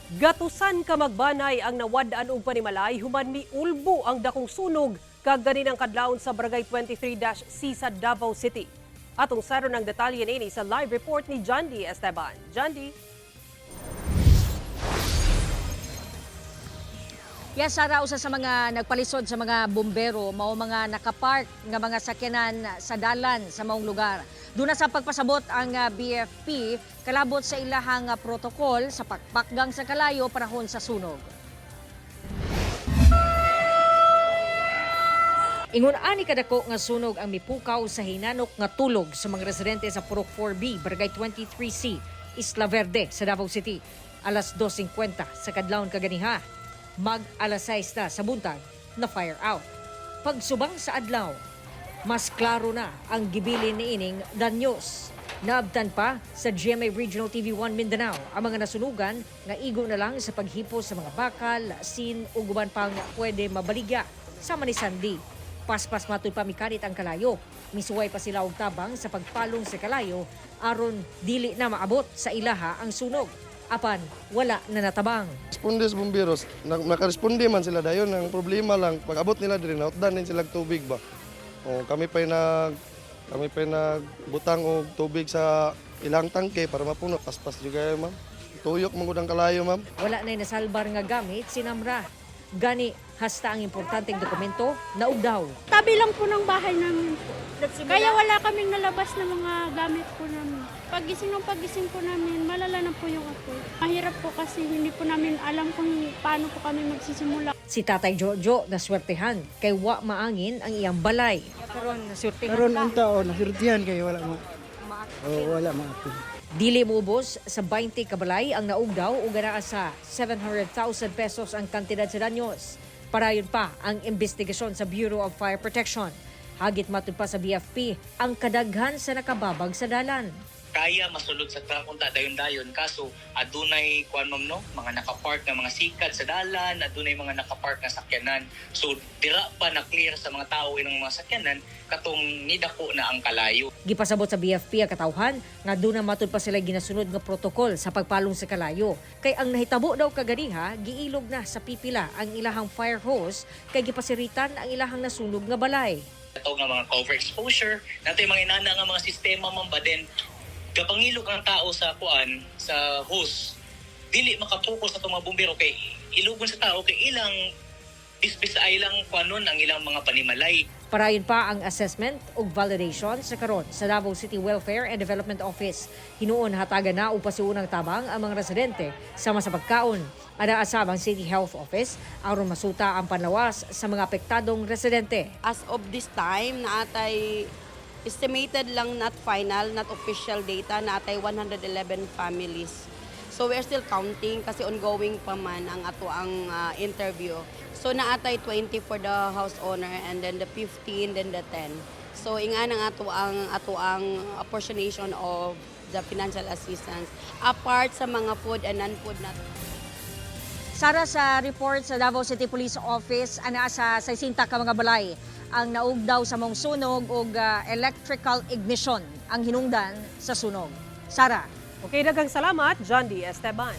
Gatusan ka magbanay ang nawad-an og panimalay human miulbo ang dakong sunog kaganinang kadlawon sa Barangay 23-C sa Davao City. Atong saron ang detalye niini sa live report ni John D. Esteban. John D. Yes, Sara, usa sa mga nagpalisod sa mga bumbero, mao mga nakapark nga mga sakyanan sa dalan sa maong lugar. Doon na sa pagpasabot ang BFP kalabot sa ilahang protokol sa pagpakgang sa kalayo panahon sa sunog. Ingon ani kadako nga sunog ang mipukaw sa hinanok nga tulog sa mga residente sa Purok 4B, Barangay 23C, Isla Verde sa Davao City. Alas 2:50 sa kadlawon kaganiha. Mag alas 6 na sa buntag na fire out. Pagsubang sa adlaw, mas klaro na ang gibilin ni ining danyos. Naabtan pa sa GMA Regional TV 1 Mindanao ang mga nasunugan nga igo na lang sa paghipo sa mga bakal, sin ug uban pang pwede mabaligya sama ni Sandy. Paspas matud pa mikanit ang kalayo. Misuway pa sila og tabang sa pagpalong sa kalayo aron dili na maabot sa ilaha ang sunog. Apan wala na natabang. Responde sa bomberos, nakaresponde man sila dayon. Ang problema lang, pag abot nila diri, nautdan din sila og tubig ba. O, kami pa'y nagbutang og tubig sa ilang tangke para mapuno. Paspas jud kayo, ma'am. Tuyok man gud ang kalayo, ma'am. Wala na'y nasalbar nga gamit si Namra. Gani hasta ang importanteng dokumento naugdaw. Tabi lang po ng bahay namin po. Kaya wala kaming nalabas na mga gamit po namin. Pagising ng pagising po namin, malala na po yung apoy. Mahirap po kasi hindi po namin alam kung paano po kami magsisimula. Si Tatay Jojo naswertehan kay wa maangin ang iyang balay. Karon naswertehan Karon ang tao nasirtihan kay wala mo. Oh, wala maapil. Dili moubos sa 20 kabalay ang naugdaw ug anaa sa 700,000 pesos ang kantidad sa danyos. Parayon pa ang investigasyon sa Bureau of Fire Protection. Hagit matud pa sa BFP ang kadaghan sa nakababag sa dalan. Kaya masulod sa truck unta dayon-dayon, kaso adunay kuan, ma'am, no, mga nakapark na mga sikat sa dalan, adunay mga nakapark na sakyanan, so dira pa na clear sa mga tao inang mga sakyanan katong nidako na ang kalayo. Gipasabot sa BFP ang katawhan nga doon na matud pa sila ginasunod nga protokol sa pagpalong sa kalayo. Kay ang nahitabo daw kaganiha, giilog na sa pipila ang ilahang fire hose kay gipasiritan ang ilahang nasunog nga balay. Ato nga mga cover exposure nato, yung mga inana nga mga sistema, ma'am, ba, then gapangilog ang tao sa kuan, sa hose, dili makapokus sa mga bumbero kay ilugon sa tao kay ilang bisbis ay ilang kuanon ang ilang mga panimalay. Parayon pa ang assessment ug validation sa karon sa Davao City Welfare and Development Office. Hinuon hatagan na og pasiunang tabang ang mga residente sama sa pagkaon. Anaa sab ang City Health Office aron masuta ang panlawas sa mga apektadong residente. As of this time, naatay estimated lang, not final, not official data, naatay 111 families. So we are still counting kasi ongoing pa man ang ato ang interview. So naatay 20 for the house owner and then the 15, then the 10. So inga ang ato ang apportionation of the financial assistance apart sa mga food and non-food na. Sara, sa report sa Davao City Police Office, anaa sa 60 ka mga balay ang naugdaw sa mong sunog ug electrical ignition ang hinungdan sa sunog. Sara. Okay, daghang salamat, John D. Esteban.